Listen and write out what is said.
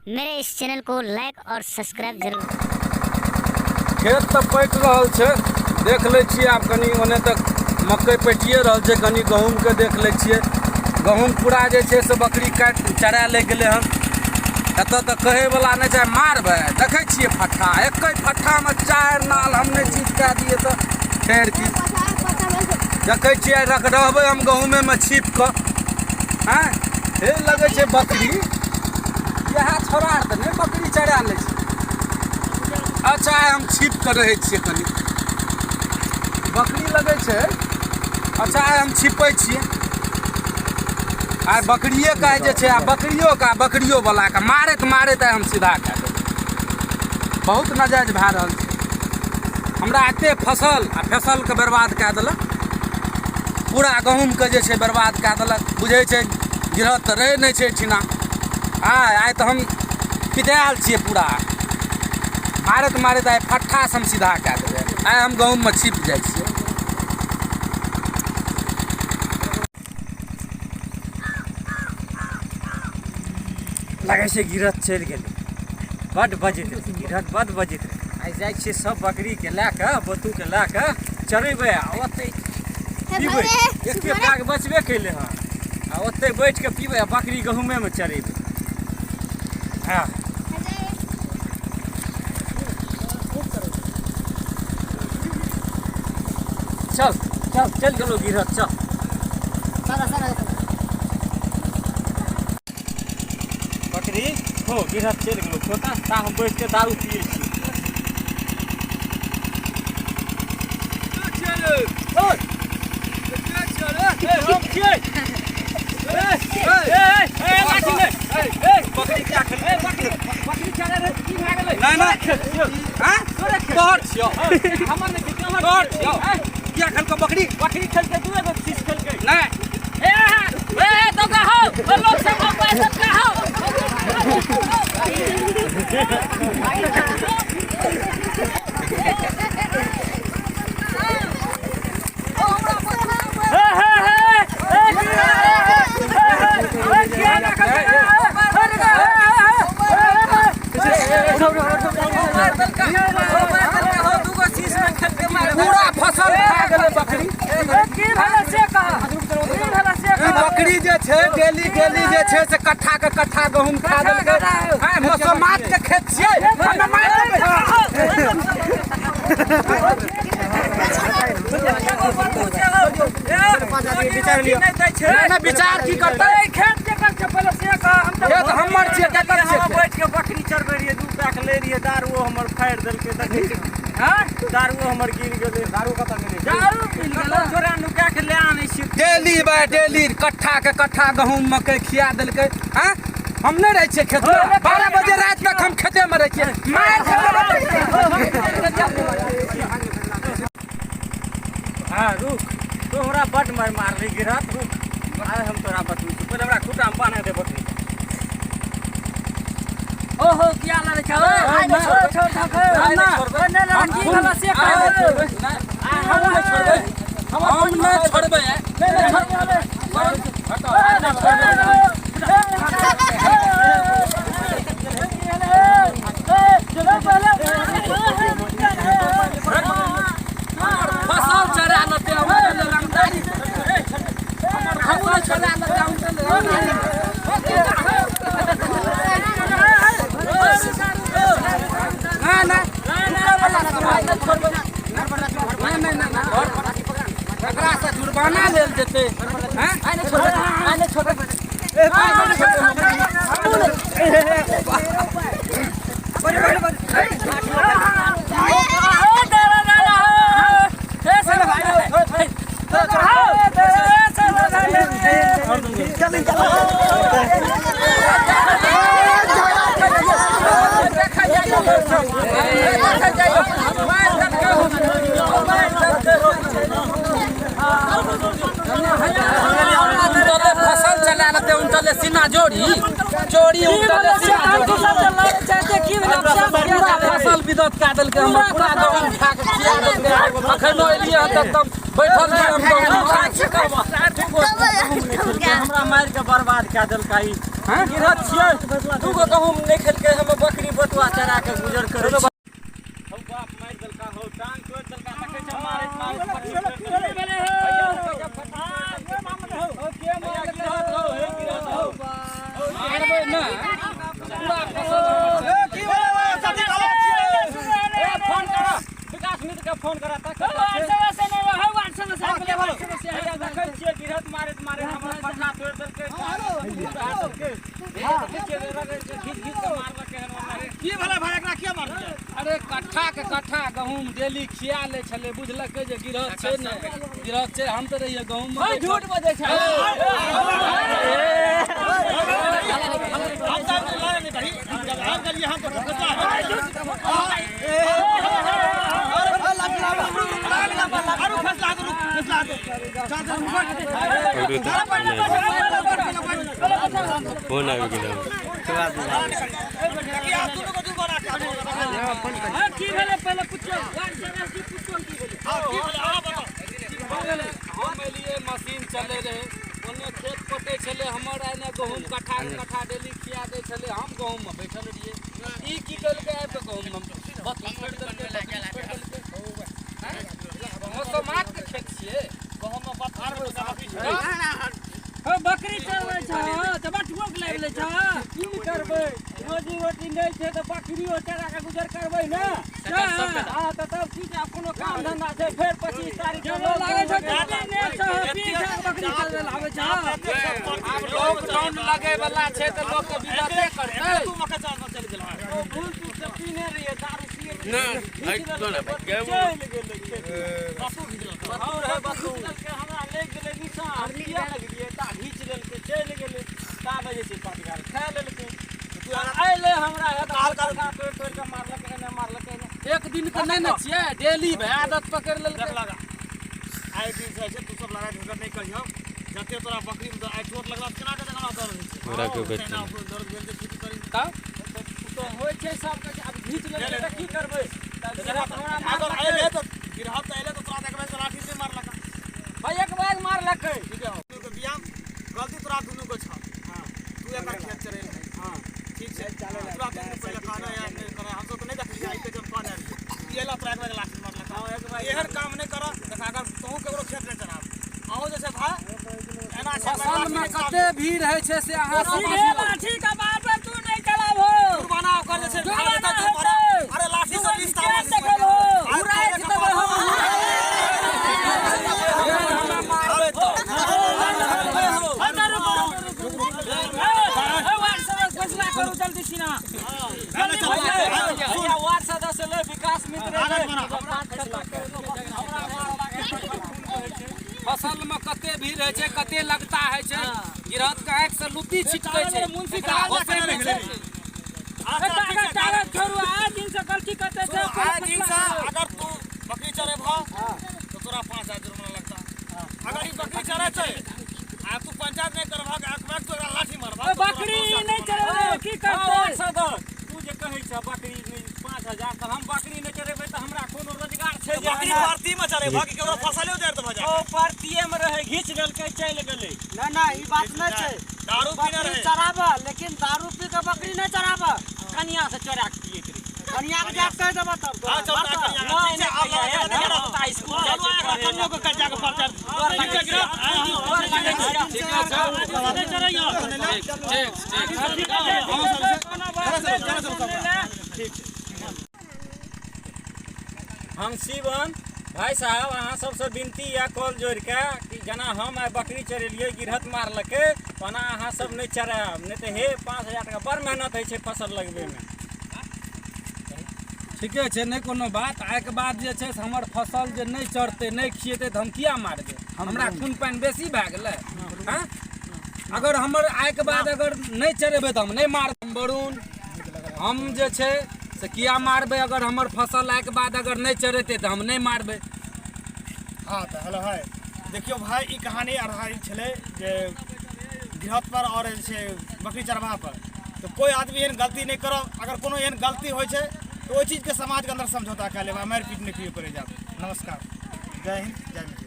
मेरे इस चैनल को लाइक और सब्सक्राइब जरूर। खेत तऽ पकि रहल छै, देख लै छियै। आब कनि ओने तक मकइ पकिए रहल छै, कनि गहूँमके देख लै छियै। गहूँम पूरा जे छै से बकरी काटि चरा लागि गेलै हन। एतऽ तऽ कहैवला नहि छै, मारबै। देखै छियै फट्ठा, एके फट्ठामे 4 नाल हम नहि चीज कए दियै तऽ फेर की। देखै छियै, रख रहबै हम गहूँमेमे छिप कऽ। आँय हे, लगै छै बकरी इएह छोड़ा आर तऽ नहि बकरी चरा लै छै। अच्छा, आइ हम छिप कऽ रहै छियै कनि। बकरी लगै छै। अच्छा, आइ हम छिपै छियै। आइ बकरिएके आइ जे छै, आ बकरियोके आ बकरियो वलाके मारैत मारैत आइ हम सीधा कए देबै। बहुत नाजायज भए रहल छै। हमरा एते फसल आ फसलके बर्बाद कए देलक, पूरा गहूँमके जे छै बर्बाद कए देलक। बुझै छै गिरहत तऽ रहै नहि छै एहिठिना। आइ आइ तऽ हम पितायल छियै पूरा। मारैत मारैत आइ फट्ठासँ हम सीधा कए देबै। आइ हम गहूँममे छिप जाइ छियै। लगै छै गिरहत चलि गेलै। बड्ड बजैत रहै गिरहत, बड्ड बजैत रहै। आइ जाइ छियै सब बकरीके लए कऽ, बतूके लए कऽ चरेबै आ ओतै पीबै। एके पैग बचबे केलै हँ, आ ओतै बैठ कऽ पीबै आ बकरी गहूँमेमे चरेबै। हँ, चल चल, चलि गेलौ गिरहत, चल। बकरी हो, गिरहत चलि गेलौ खोता ता हम बैठ के दारू पियै छी। हम छियै। नहि नहि, तोहर छियौ, तोहर छियौ। किया खेलको बकरी? बकरी खेलकै, दू एगो चीज खेलकै। नहि। ए तो कहो लोग सब पैसा कहो। पूरा फसल खा गेलै बकरी। ई बकरी जे छै डेली डेली जे छै से कट्ठा के कट्ठा गहूँम खा देलकै। आँय, मसोमात के खेत छियै, हमे मारि देबै। नहि नहि, विचार की करतै? खेत हमर छियै, केकर छियै खेत? बैठ के बकरी चरबै रहियै, 2 पैक लै रहियै दारू, हमर फाड़ि देलकै। देखै छी, दारू हमर गिर गेलै। दारू कतऽ मिलै? दारू मिल गेलै, चोरा नुका के ले आनै छियै। डेली बाय डेली कट्ठा के कट्ठा गहूँम मकइ खिया देलकै। आँय, हम नहि रहै छियै खेतमे, 12 बजे राति तक हम खेतेमे रहै छियै। मारि खेबै। हाँ रुक, तू हमरा बड मार मारली गिरहत। रुक, आइ हम तोरा बतबै छी। पहिले हमरा खूटामे बान्ह दे बकरी। ओहो, किया लड़ै छौ? छोड़ छोड़, की भेला से? हम नहि छोड़बै, हम नहि छोड़बै। फसल चरा लेतै, हमर फसल चरा लेतै। नहि नहि, नहि नहि नहि, एकरासँ जुर्माना लेल जेतै। हैं? फसल चला लेतै उनटले सीना जोड़ी चोरी, उनटले सीना जोड़ी, पूरा फसल विदा। विदत कए देलकै हमर पूरा गहूम खा के खिया देलकै। अखनो एलियै हन तऽ एकदम बैठल छी हम गहूम खा के। हमरा मारि के बर्बाद कए देलकै ई। गिरहत छियै, दूगो गहूम नहि खेलकै, हम बकरी बतुआ चरा के गुजर करै छी। हौ बाप मारि देलका, हौ टांग तोड़ि देलका, देखै छै मारैत मारैत फटी तोड़ि देलकै। भैया देखै छै फटी तोड़ि देलकै। हौ के मारलकै हौ, हे गिरहत हौ। मारबै ने पूरा फसल हमर। ए, फोन करा विकास मित्र के फोन करा तक देखै छियै गिरहत मारैत मारैत हमर पटना तोड़ि देलकै, देखै छियै रगड़ि के घीच घीच के मारलकै हन ओना। की भेलै भाई, एकरा किया मारलकै? अरे कट्ठा के कट्ठा गहूम डेली खिया लै छलै, बुझलकै जे गिरहत छै ने, गिरहत छै। हम तऽ रहियै गहूम मे। झूठ बजै छै। फोन आबि गेलै। की भेलै पहिले पुछियौ, वार्ड सदस्य पुछियौ की भेलै। हम एलियै, मशीन चलै रहै, ओन्ने खेत पटै छलै हमर, एने गहूम कट्ठा के कट्ठा डेली खिया दै छलै। हम गहूममे बैठल रहियै, ई की केलकै, आबि कऽ गहूममे बत्ती छोड़ि देलकै, बकरी छोड़ि देलकै। मौसमातके खेत छियै। हौ बकरी चरबै छ तऽ बटुओ के लाबि लै छ। की करबै, रोजी रोटी नहि छै तऽ बकरियो चरा के गुजर करबै ने। हँ तऽ तब की छै, आब कोनो काम धंधा छै? फेर 25 तारीख के लागै छै बकरी चरबै लए आबै छ। आब लॉकडाउन लगै वाला छै तऽ लोकके विगते करतै। ओ भूल चूक से पीने रहियै दारू, पिए चलि गेलै खेत मे। बतू रहै, बतू हमरा लागि गेलै निशान, हम पिए लगलियै ता घीच लेलकै, चलि गेलै। ता बजे छै पटगार खा लेलकै, अयलै हमरा तोड़ि तोड़ि कऽ मारलकै, एने मारलकै एने। एक दिन के नहि ने छियै, डेली भाय आदत पकड़ि लेलकै। आइ दिन से छै तू सब लड़ाइ झगड़ नहि करिहो। जते तोरा बकरी में आइ चोट लगला, केना के हमरा दर्द होइ छै? हमरा के बेच तेना ओकरो दर्द भेल छै, खेती करी। तब तऽ होइ छै सबके, आब घीच लेलकै तऽ की करबै? तऽ गिरहत हमरा अगर मारलकै। अयले तऽ गिरहत तऽ अयले तऽ तोरा तऽ एक बेर लाठी से मारलक। भाइ एक बैग मारलकै। ठीक है, दुनू के बियाह गलती तोरा दुनू के छह। तू एकर खेत चरेल है, ठीक छै? तोरा दुनू पहिले कहना या नहि कहना, हमसब तऽ नहि देखलियै। आइ के जब कहने रहियै, ई अयला तोरा एक बेर लाठी मारलक। एहन काम नहि करऽ। देख, अगर तोहूँ केकरो खेत नहि चराब, अहूँ जे छै भाय एना छै। फसल में कते भीड़ होइ छै से अहाँ समझियौ। लाठी के बात पर तू नहि चलाबहो। जुर्माना ओकर जे छै जुर्माना जुर्माना हेतै। अरे लाठी से 20 टा देखल हो उड़ाइ देबै हम। हमरा मारबै तऽ फैसला करू जल्दी सिना। भैया वार्ड सदस्य ले, विकास मित्र ले। फसल में कते भीड़ होइ छै, कते लगता होइ छै, गिरहत के आँखि से लुत्ती छिटकै छै। मुंशी एकरा होशे नहि छै। कागज छोड़ू, आइ दिन से गलती करते छै। आइ दिन से अगर तू बकरी चरेबह तऽ तोरा 5000 जुर्माना लगता। अगर ई बकरी चरै छै आ तू पंचायत नहि करबह, एक बैग तू एकरा लाठी मारबह, तऽ तोरा बकरी 10,000 नहि चरेबै की करतै? सदस्य तू जे कहै छ बकरी नहि 5000, तऽ हम बकरी नहि चरेबै तऽ हमरा कोनो रोजगार छै जे बकरी परती में चरेबह कि केकरो फसले उजारि देबह जा? ओ परतिये मे रहै, घीच लेलकै, चलि गेलै। नहीं नहीं, ई बात नहीं छै। दारू पीने बकरी रहे चराब, लेकिन दारू पी के बकरी नहीं चराब। कनिया से चोरा के पियैत रही। कनिया के जाके कह देबा तब। हाँ, चल, मारतऽ। कनिया के। ठीक छै, आब लड़ाइ झगड़ा नहि करब। स्कूल जाइ चलू, छै एकरा पढ़ै कनियो के कर्जा के पर्चा। ठीक छै, गिरह। ठीक ठीक। हम शिवन भाई साहब, अहाँ सबसँ विनती यऽ कॉल जोड़िके कि जेना हम आइ बकरी चरेलियै, गिरहत मारलकै, ओना अहाँ सब नहि चरायब, नहि तऽ हे 5000 टका। बड़ मेहनत होइ छै फसल लगबैमे। ठीके छै, नहि कोनो बात। आइके बाद जे छै से हमर फसल जे नहि चढ़तै, नहि खिएतै, तऽ हम किया मारबै? हमरा खून पानि बेसी भए गेलै? हँ, अगर हमर आइके बाद अगर नहि चढ़ेबै तऽ हम नहि मारबै। वरुण, हम जे छै से किया मारबै? अगर हमर फसल आइके बाद अगर नहि चढ़ेतै तऽ हम नहि मारबै। हाँ तऽ हेलो हाय, देखियौ भाय, ई कहानी आधारित छलै जे गृहस्थ पर आओर जे छै बकरी चरवाहा पर। तऽ कोइ आदमी एहन गलती नहि करब। अगर कोनो एहन गलती होइ छै तऽ ओहि चीजके समाजके अन्दर समझौता कए लेब आ मारि पीट नहि केओ करै जायब। नमस्कार, जय हिन्द, जय मिथिला।